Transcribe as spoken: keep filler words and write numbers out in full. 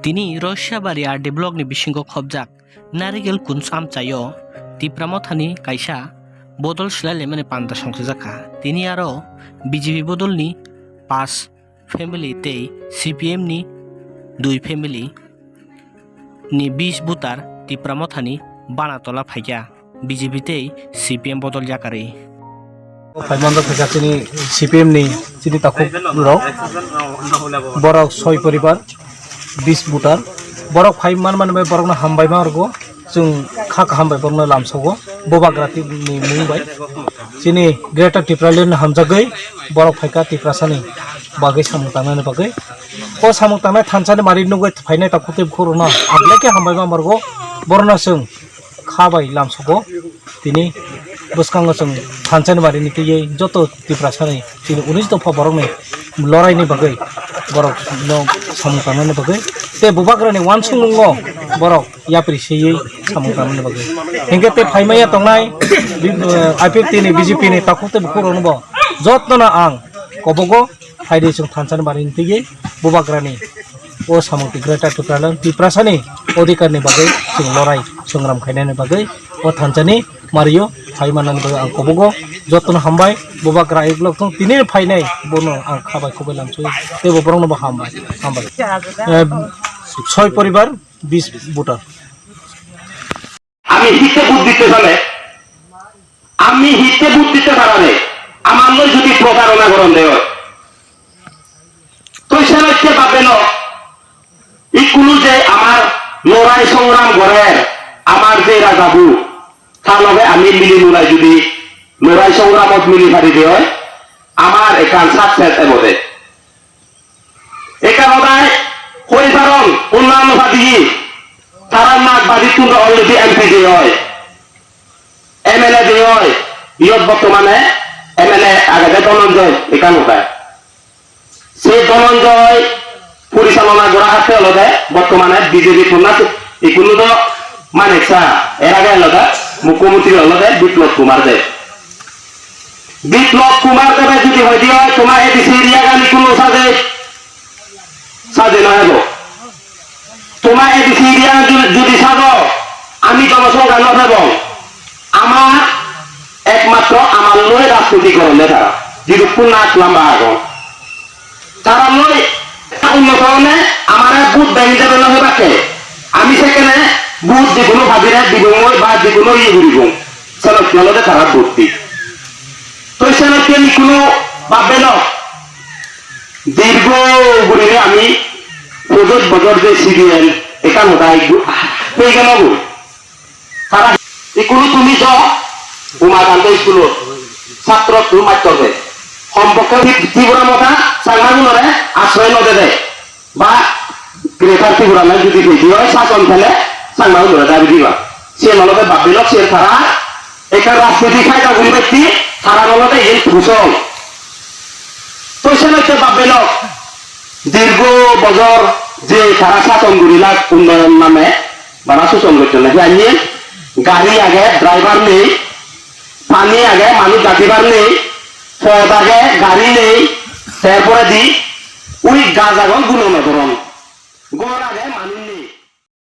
Tini Roisabari R D block ni bisingo khobjak Narigel Kunj amchaio Tipra Mothani kaisa bodol swlailaimani panda songchajakha. Tini aro B J P bodolni pas family tei C P M ni dui family ni bis voter Tipra Mothani bana tola phaikha B J P tei C P M bodol yakarwi. Phaimanrok khe chini C P M ni chini takhuk rok, borok soi poribar, bis voter, borok phai man mani bai borokno hambai ma rwgo, chwng kha kaham bai borokno lamsogo, Bubagra ni mung bai chini Greater Tipraland hamjagwi borok phaikha Tiprasani bagwi samung tangnani bagwi. O samung tangnai thansani mari nugwi phainai takhuk tei bukhuk rokno ang belai khe hambai ma rwgo, borokno chwng kha bai lamsogo. Tini bwskango chwng thansa ni mari ni twiwi joto Tiprasa ni chini unis dopha borok ni lorai ni bagwi borok no samung tangnani bagwi tei Bubagra ni uansukmung o borok yapri swiwi samung tangnani bagwi. Hinkhe tei phaimaya tongnai bi-, eh, I P F T ni B J P ni takhuk tei bukhuk rok no bo joto no ang kobogo phaidi chwng thansa ni mari ni twiwi Bubagra ni o samung twi Greater Tipraland Tiprasa ni odhikar ni bagwi chwng lorai songram khainani bagwi o thansa ni mario phai manani bagwi ang kobogo jotono hambai. Bubagra ek lok thung tini phainai bono ang khabai khubai lamsui tei bo borokno bo hambai hambai. Eh, soi poribar bis voter. আমি হিতে ভোট দিতে পারে, আমি হিতে ভোট দিতে পারারে, আমার লই যদি প্রতারণা করন দেয়, তো সেনাইতে পাবে না। ইকুলু যে আমার লড়াই সংগ্রাম করের, আমার যে রাজাবু, তার লগে আমি মিলি লড়াই যদি লড়াই সংগ্রামত মিলি পারি দেয়, আমার এখান সাকসেস এমতে। Eka hodai hoi paron unnayonno padi, tara mak badi tunda already M P de oi, M L A de oi, iyot bottomane M L A agede Dhananjay eka hodai. Se Dhananjay porichalona gora hatte olode bottomane B J P punna ikunu do Manik Saha, er age olode mukhyamantri olode Biplab Kumar Deb. Biplab Kumar Debe jodi hoi di oi, toma A D C area gani kuno saje, saje na hebo. Toma A D C area jodi, jodi sajo, ami jonosongkha no hebo. Ama Ekmatro amar loi rajniti goronde tara. Jidukkun na lamba agon. Tara loi unnoto hone amare vote bank hijebe no hebakke. Ami sekkene vote jikuno party-re dibongoi ba jikuno iye guribong. Senotte olode tara vote di. Toi senotte ami kuno bhabbe no. Dirgho gurinei ami pojoj bojor je C D N ekkan hodai gu-, pei gelo goi. Tara ikunu tumi jo Umakanta school-o satro tu mattor de. Hompokhe Tripura Motha Changma gunore asroy no de de. Ba Greater Tripura lai jodi pedi oi sason thele Changma gunore dabi diba. Se noloke babbilok se tara ekha rajniti phaida guri baitti tara noloke yen thusong. Toise noite babbilok dirgho bojor je tara sason guri lak unnoyon name Bana suson gotton na, hiya ni gari age, driver nei, pani age, manuj jatibar nei, pod age, gari nei, ter poredi ui gaj agon guno no doron. Gor age.